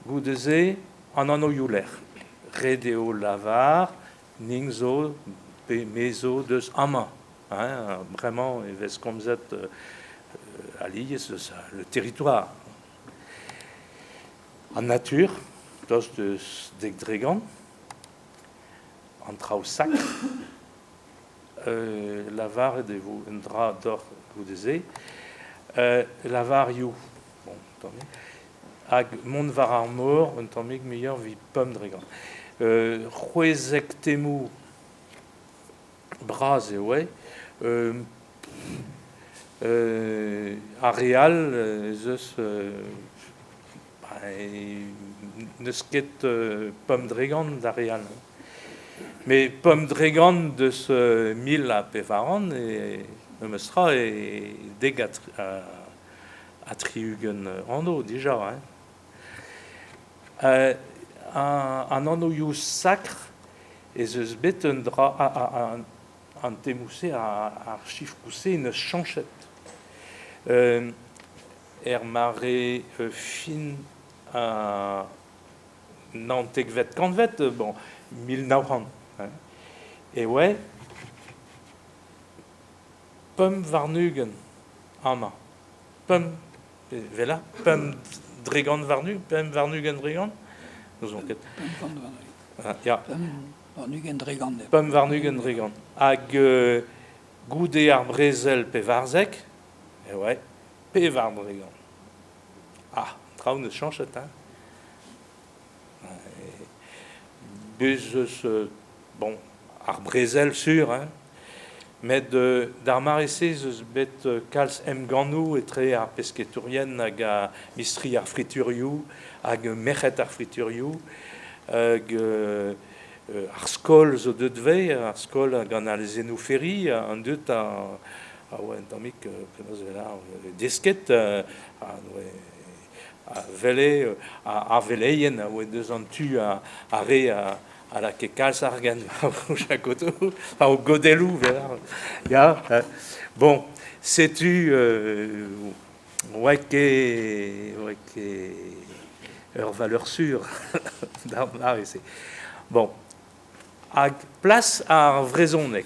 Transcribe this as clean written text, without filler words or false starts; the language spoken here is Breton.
Goude-se an anvioù-lec'h. Ret eo lavar ning zo pe me zo deus amañ. Hein, bremañ e vez komzet alies eus le territoire. An natur, tost eus 10%, an traoù sakr. Lavaret e vo un dra deoc'h goude-se. Lavarioù, bon, tammig. Hag mont war ar mor un tammig muioc'h evit 5%. 16 temoù bras eo eo. Ar re all ez eus n'eus ket 5% d'ar re all. Met 5% deus 1004 e memes tra e 70 anv dija. Hein. An anvioù sakr ez eus bet un dra an temoù-se, ar sifroù-se neus chañchet. Er mare fin an naontekvet kantved, bon, 1900, hein, e oa 25 amañ. Pemp, voilà, 5% warn-ugent, 25 dregant, n'ouzon ket. 25 Ya. 25%. 25%. Hag goude ar brezel 14, e oa 4%. Ah, traoù neus chañchet, hein. Bez eus, bon, ar brezel sur, hein. Met d'ar mare-se ez eus bet kalz emgannoù etre ar pesketourien hag ar mistri ar friturioù hag merc'hed ar friturioù hag ar skol zo deuet 'vez, ar skol gant al lezennoù Ferry, an dud a oa un tammig penaos e lâr desket a wele ar veleien a oa deus an tu ar re a a lakae kalz argant war o chakotoù, war o godelloù, ya. Bon, setu oa ket oa ket ur valeur sûre d'ar mare-se. Bon, hag plas ar vrezhoneg.